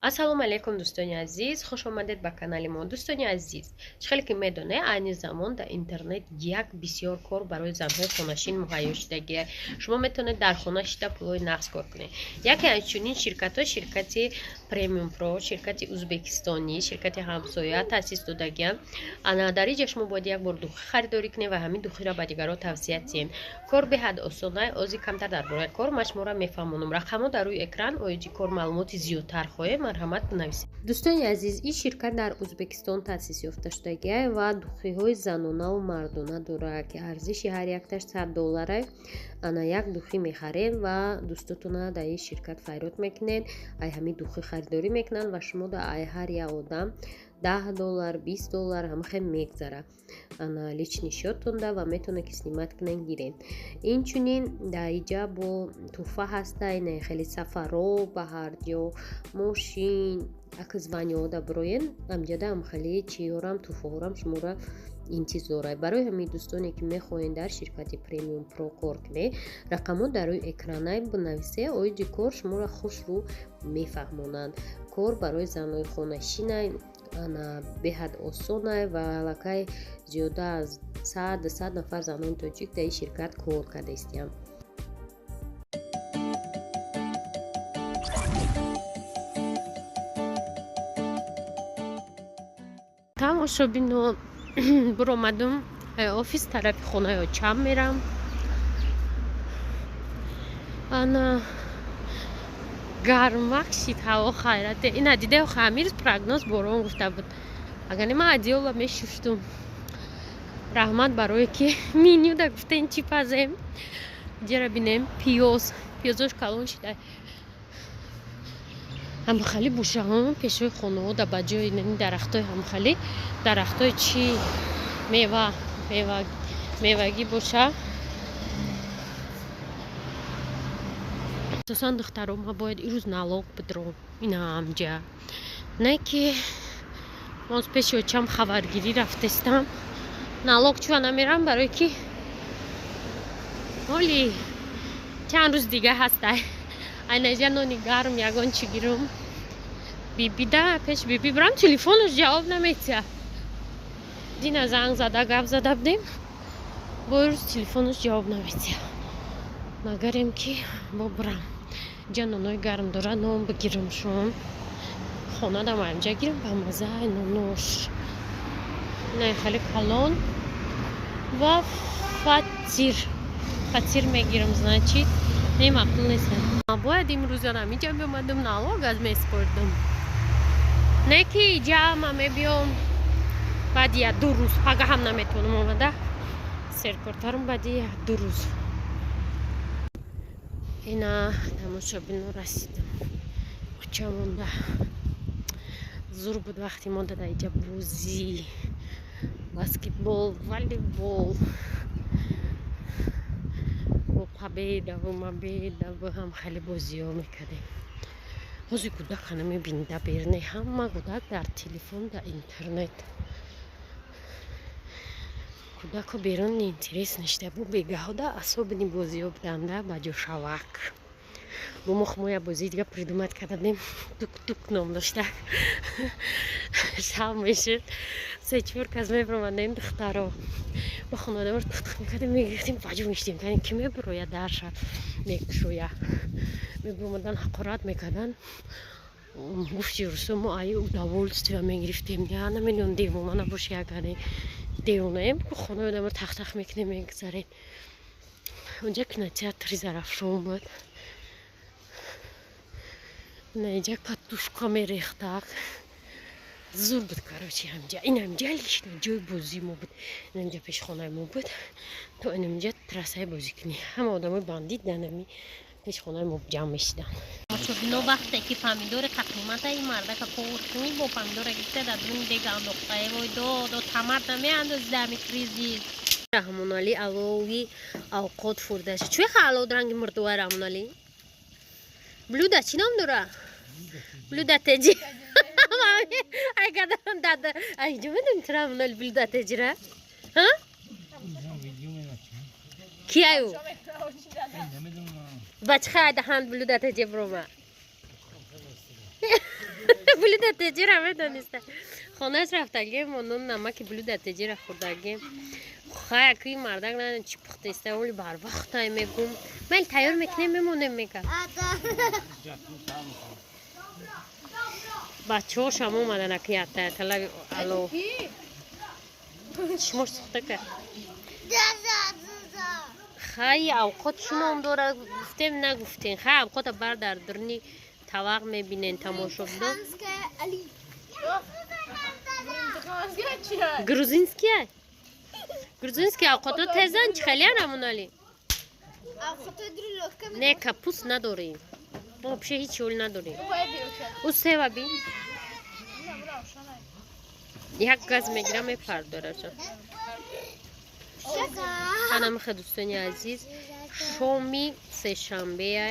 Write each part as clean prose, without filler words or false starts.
Ассалому алайкум, дӯстони азиз, хуш омадед ба канали мо. Дӯстони азиз, чӣ хеле ки медонед, айни замон дар интернет як бисёр кор барои занҳои хонашин муҳайё шудагия. Шумо метавонед дар хона шида пулҳои нағз кор кунед. Яке аз чунин ширкатҳо ширкати Премиум Про, ширкати узбекистонӣ, ширкати ҳамсоя таъсис додагианд. Ана дар инҷа шумо бояд як бор духи харидорӣ кунед ва ҳамин духиро ба дигарон тавсия диҳед. Кор беҳад осона, ози камтар дар бораи кор ман шуморо мефаҳмонам. Рақамҳо дар рӯи экран, оиди кор маълумоти зиёдтар хоҳем, марҳамат, бинависед. Дӯстони азиз, ин ширкат дар Узбекистон таъсис ёфта шудагиа ва духиҳои занонаву мардона дорад, ки арзиши ҳар якташ 100 доллара. Ана як духӣ мехаред ва дӯстотона дар ин ширкат файрод мекунед, ай ҳамин духӣ харидорӣ мекунанд ва шумо да ай ҳар як одам 10 доллар, 20 доллар ҳама хел мегзара ана личный счёт тонда ва метавонед, ки снимать кунед, гиред. Инчунин дар иҷа бо тӯҳфа ҳаста, ина хеле сафаро ба ҳар ҷо, мошин, ака званиҳода бироен, амҷада ҳам хеле чиёрам, тӯҳфаҳорам шуморо интизора. Барои ҳамин, дӯстоне ки мехоҳед дар ширкати Премиум Про кор кунед, рақамҳо дар рӯи экранай, бинависе, оиди кор шуморо хушрӯ мефаҳмонанд. Кор барои занҳои хонашинай, ана беҳад осонай ва аллакай зиёда аз 100 нафар занони тоҷик дар ин ширкат кор карда истиянд. Тамошобино, биромадум офис, тарафи хонаи очам мерам. Ана гармак шид ҳаво, хайрате. Ина диде, ҳамирӯз прогноз борон гуфта буд. Агар не, ман одеяло мешуштум. Раҳмат барое ки менюда гуфтем, чӣ пазем. Ҷера бинем, пиёз, пиёзош калон шида. Ҳамхали бушаҳо пешои хонаҳо да, ба ҷои дарахтои ҳамхали дарахтои чӣ, мева, мевагӣ боша. Асосан, духтаро, ма бояд ирӯз налог бидром ина ҳамҷа. Не ки моз пеши очам хабаргирӣ рафтестам. Налог чува намерам, барое ки ҳоли чанд рӯз дига ҳастай. Айнаҷа нони гарм, ягон чӣ гирум. Бибида пеш биби бирам, телефонаш ҷавоб наметиҳад. Дина занг зада, гап зада будем, бо рӯз телефонаш ҷавоб наметиҳад. Магарем ки бо бирам, инҷа нонои гарм дора, нон бигирам шон. Хонадам ҳамҷа гирам, ба маззаи нонош. Инаи хеле калон ва фатир, фатир мегирам, значит. Не, маъқул нест. Бояд имрӯзанам инҷа меомадам, налог аз меспордам. Не ки иҷа ма мебиём баъди як ду рӯз, пага ҳам наметавонам омада серкортарам, баъди як ду рӯз. Ина, тамошобино, расидам кӯча монда. Зур буд вақти мо дар иҷа бозӣ, баскетбол, волейбол, бо победаву мабедаву ҳам хеле бозиҳо мекардем. Ҳозир кӯдака намебинӣ дар берне, ҳама кӯдак дар телефон, дар интернет. Кӯдако берун интерес нешта. Бу бегаҳода особенный бозиҳо буданда ба ҷошавак. Бо мо мо як бозии дига придумать карда будем, тук-тук ном дошта. Шаб мешуд, се чор кас мебиромадем, духтаро ба хонадамар тук-тук мекардем, мегирифтем, баҷо мештем, ки мебироя, дарша мекушоя. Мебиромадан, ҳақорат мекардан. Гуфти русо, мо ай удовольствие мегирифтем. Я намедонам, девона набоши, агар девонаем, хонаи одамро тахтах мекунем, мегузарем. Онҷа кинотеатри Зарафшон буд. Наинҷа катушка мерехтак. Зур буд, короче, ҳамҷа. Ин ҳамҷа лично ҷои бозии мо буд. Ин ҳамҷа пеши хонаи мо буд. То инамҷа трассаи бозӣ кунӣ. Ҳама одамои бандит дар нами пеши хонаи мо ҷамъ мешиданд. Бино вақте ки помидори қақимата ин мардака порту бо помидора гирифта, дар дуни дега андохта. Вой, додо, тамат намеандози дар ами кризис. Раҳмоналӣ алови авқот фурдаш. Чӯй ха, алов ранги мурдуа. Раҳмоналӣ, блюдо чӣ ном дора? Блюдо теҷи. Ай кадам дада. Ай ҷо медони ту, Раҳмоналӣ, блюдо теҷира? Ҳа? Ки аю? Ба чӣ хайда ҳанд блюдо теҷе брома? Блюдо теҷира медониста. Хонаш рафтагем, нон намаки блюдо теҷира хӯрдагем. Хай, ки мардак на чӣ пухтеста, оли барвақтай мегум. Мел тайёр мекунем, мемонем мега. Бачаҳошам омадана ки ята талаби ало. Шумош сухта кард. Хай, авқот чӣ ном дорад, гуфтем, нагуфтем. Хай, авқота бар дар дурни тавақ мебинен, тамошо бидо. Грузинския? Грузинский авқото тезан чӣ хеле рамонали? Не, капуст надорем. Мо вообще ҳеҷ ҳол надорем. Ӯ сева би. Як газ мегирам, мепардораша. Анамиха, дӯстони азиз, шоми сешанбея,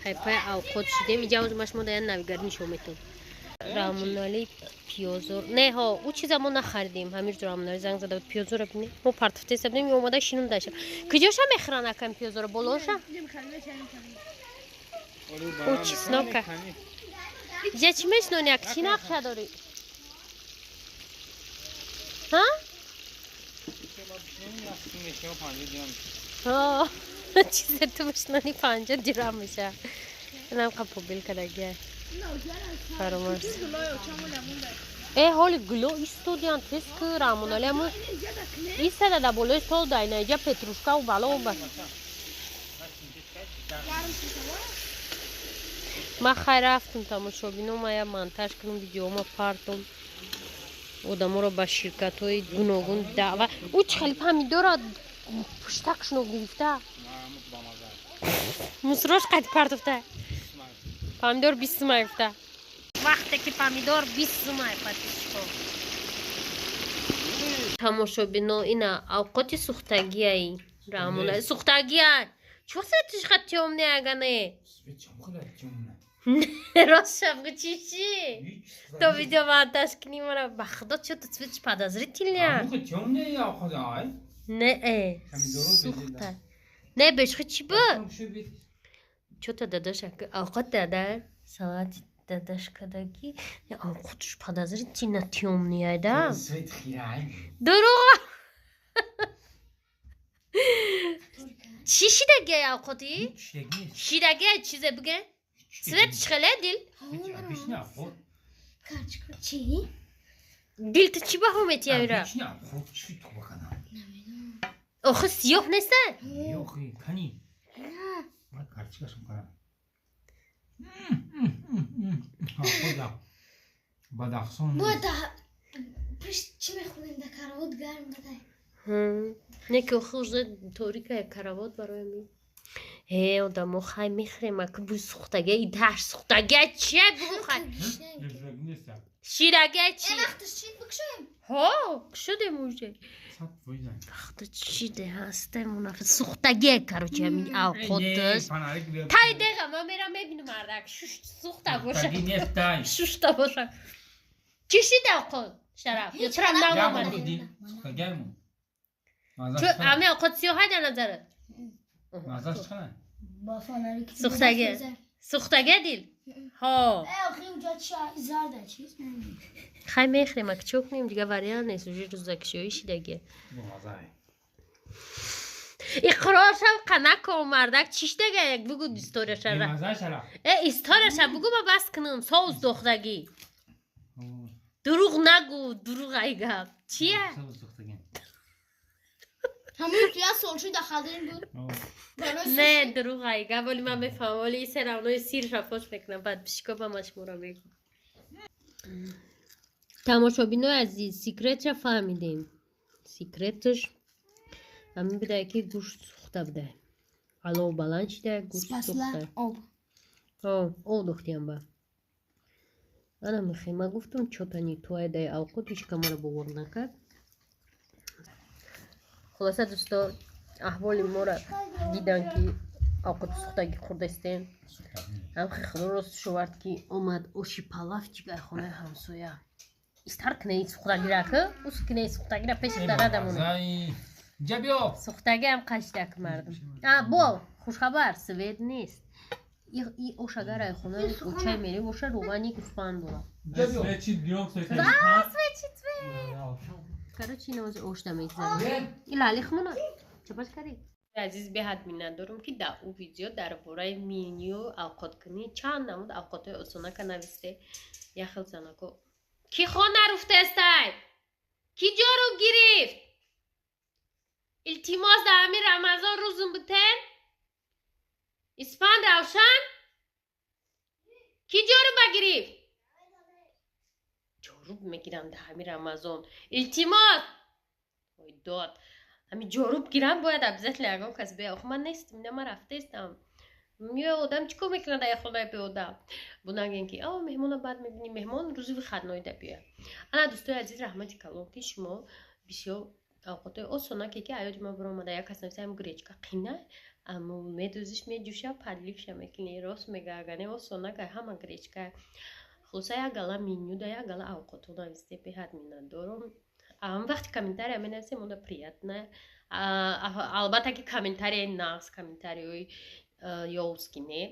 хайпай авқот шидем. Иҷа ҳозир шумо да як навигарӣ нишон метон. Рамонали пиёзор не, ҳо, ӯ чиза мо нахаридем. Ҳамирҷо Рамонали занг зада буд, пиёзора бинем. Мо партофтеса будем, омада шинундаша. Куҷоша мехӯранд акам пиёзора? Болоша? Ӯ чеснока. Иҷа чӣ мешинони, ак чӣ нақша дорӣ? Ҳа? Чизе ту мешинони 50 дирам меша. Инам қапобил кардагия. Фаромарз. Э, ҳоли гуло истодиян, тез ку Рамонали аму истада да болои стол да ина иҷа петрушкаву бало ба. Ман хай рафтум, тамошобино, ма я монтаж кунам видеома, партом одаморо ба ширкатҳои гуногун даъва. Ӯ чӣ хеле помидора пуштакшуно гирифта. Мусрош қайд партофта. Помидор 20 сумай гуфта. Вақте ки помидор 20 сумай, подписчико. Тамошобино, ина авқоти сухтагияи Рамона. Сухтагия. Чӣ светиш ха тёмне агане? Рост шаб чӣ чӣ? То видео монтаж кунӣ мара ба худо чё-то цветиш подозрительный. Не, э, сухта. Не, бешхи чӣ буд? Чё-то дадаш авқот дада салати дадаш кадаги авқотш подозрительно тёмный да. Дурӯға. Чӣ шидагия авқоти? Шидагия чизе биге? Цветиш хеле дил? Дил ту чӣ баҳо метиҳӣ ира? Охи сиёҳ неста? Не ки охи уже торикая каравот барои ми. Э, одамо, хай мехӯрем, аки бӯи сухтагия, идаш сухтагия чия бугу хай. Ширагия чи? Ҳо, кушодем уже. Вақто чиде ҳастем мунафи сухтагия, короче, ҳамин авқоташ. Тай деға, ман мерам мебинам мардак, шуш сухта боша. Шушта боша. Чӣ шид авқот? Шараф, ё чира нав омадӣ? Чу ҳамин авқот сиёҳай дар назарат? Сухтагия. Сухтагия дил? Ҳо. Хай мехӯрем, ак чӣ кунем, дига вариант нест, уже рӯзакшоӣ шидагия. Иқроршам қанако мардак чӣ шидага, як бугу историяшара. Э, историяша бугу, ма бас кунам, соус дохтагӣ. Дурӯғ нагӯ, дурӯғ ай гап. Чия? Не, дурӯғ ай гап, вале ман мефаҳмам, вале и серавнои сирша фош мекунам, баъд бишко ба ман шуморо мегӯм. Тамошобинои азиз, секретша фаҳмидем. Секреташ ҳамин будае ки гӯшт сухта будае. Алов баланд шидае, гӯшт сухта. Об дохтиям ба. Ана мехе, ма гуфтум чё-то не то ай авқот, ҳеч маро бовар накард. Хулоса, дӯсто, аҳволи моро дидан ки авқоти сухтагӣ хӯрдастем. Ҳамхе худо рост шувард ки омад оши палавчик ай хонаи ҳамсоя. Истар кинаи сухтагира ки, ус кинаи сухтагира пеши дарадамона. Сухтагиам қашдак мардум. А, бо, хушхабар, свет нест. И ош агар ай хона чай мери боша, рӯғани гӯсфанд дора. Свечи днём. Свечи цвет. Короче, ина ози ошда мегзарем. Ила хмуна чапаш кари. Азиз, беҳад миннатдорум, ки дар ӯ видео дар бораи меню авқоткунӣ, чанд намуд авқотҳои осонака нависте. Яхел занако: «Ки хона руфтестай, ки ҷору гирифт? Илтимос, дар ҳамин Рамазон рӯзум битен, Исфанд, Равшан, ки ҷоруба гирифт? Ҷоруб мегирам дар ҳамин Рамазон, илтимос». Ой дод, ҳамин ҷоруб гирам, бояд обязательно ягон кас бия. Охи ман нестам, ина ман рафтаистам. Ё одам чӣ кор мекунад дар хонаи беодам? Бунагем, ки о меҳмона баъд мебинӣ, меҳмон рӯзи выходной да биёяд. Ана, дӯстои азиз, раҳмати калон, ки шумо бисёр авқотҳои осонаке, ки аёди ма биромада. Як кас нависа: «Гречка қина, аммо медӯзиш, меҷӯша, подлив ша мекунӣ». Рост мега, агане осонака ҳама гречка. Хулоса, як гала меню да як гала авқотҳо нависте, беҳад миннатдорум. Вақти комментария менависем, онда приятно. Албатта, ки комментарияи нағз, комментариҳои ёвский не,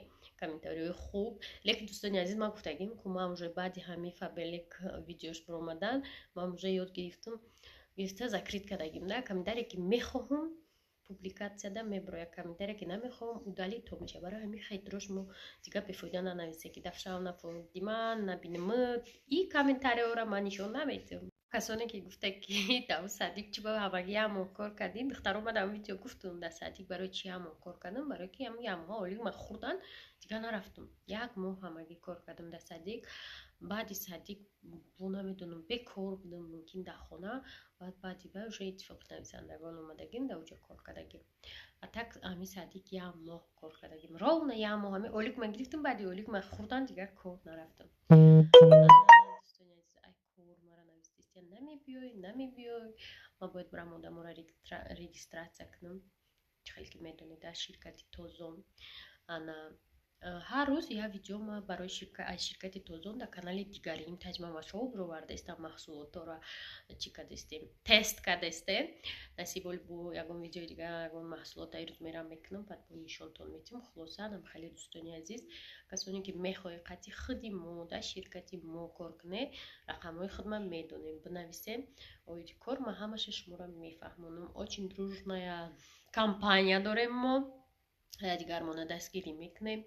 комментариҳои хуб. Лекин, дӯстони азиз, ман гуфтагим, ку ман уже баъди ҳамин Фаберлик видеош биромадан, ман уже ёд гирифтум, гирифта закрыть кардагим да. Комментарие, ки мехоҳам, публикатсияда мебирояд, комментарие, ки намехоҳам, удалить то мешавад. Барои ҳамин хейтро шумо дигар бефоида нанависе, ки дафшав нафурдима набинамад, и комментариҳоро ман нишон наметиҳам. Касоне ки гуфта, ки дар садик чӣ ба ҳамагӣ як моҳ кор кардем, духтаро, ман дар видео гуфтум, дар садик барои чи як моҳ кор кардам? Барои ки як моҳ олиг ман хӯрдан, дигар нарафтум. Як моҳ ҳамагӣ кор кардам дар садик. Баъди садик бо намедонам, бекор будам, мумкин, дар хона. Баъд баъди бай уже Иттифоқи нависандагон омадагим, дар уҷо кор кардагим. А так ҳами садик як моҳ кор кардагим, ровно як моҳ. Ҳами олик ман гирифтам, баъди олик ман хӯрдан, дигар кор нарафтам. Дӯстони азиз, ай кор мара навистистия: «Намебиёй, намебиёй». Ман бояд барам, одаморо регистрация кунам. Чӣ хеле ки медонед, дар ширкати Тозон ана ҳар рӯз як видео ма барои аз ширкати Тозон дар канали дигарим таҷмамашҳо бировардаистам, маҳсулотҳоро чӣ кардастем, тест кардастем. Насиб оли, бо ягон видеои дигар ягон маҳсулот ай рӯз мерам мекунам, баъд бо нишонтон метиҳам. Хулоса, нам хеле, дӯстони азиз, касоне ки мехоҳед қатъи худи мо дар ширкати мо кор кунед, рақамҳои худ ман медонем, бинависем. Оиди кор ман ҳамаша шуморо мефаҳмонам. Очень дружная компания дорем мо, дигармона дастгирӣ мекунем.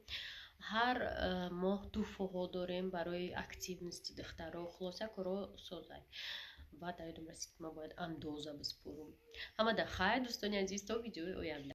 Ҳар моҳ туҳфаҳо дорем барои активности духтаро. Хулоса, коро созай. Баъд дар ёдам расид, ки ман бояд андоза биспурам. Ҳамада хайр, дӯстони азиз, то видеои оянда.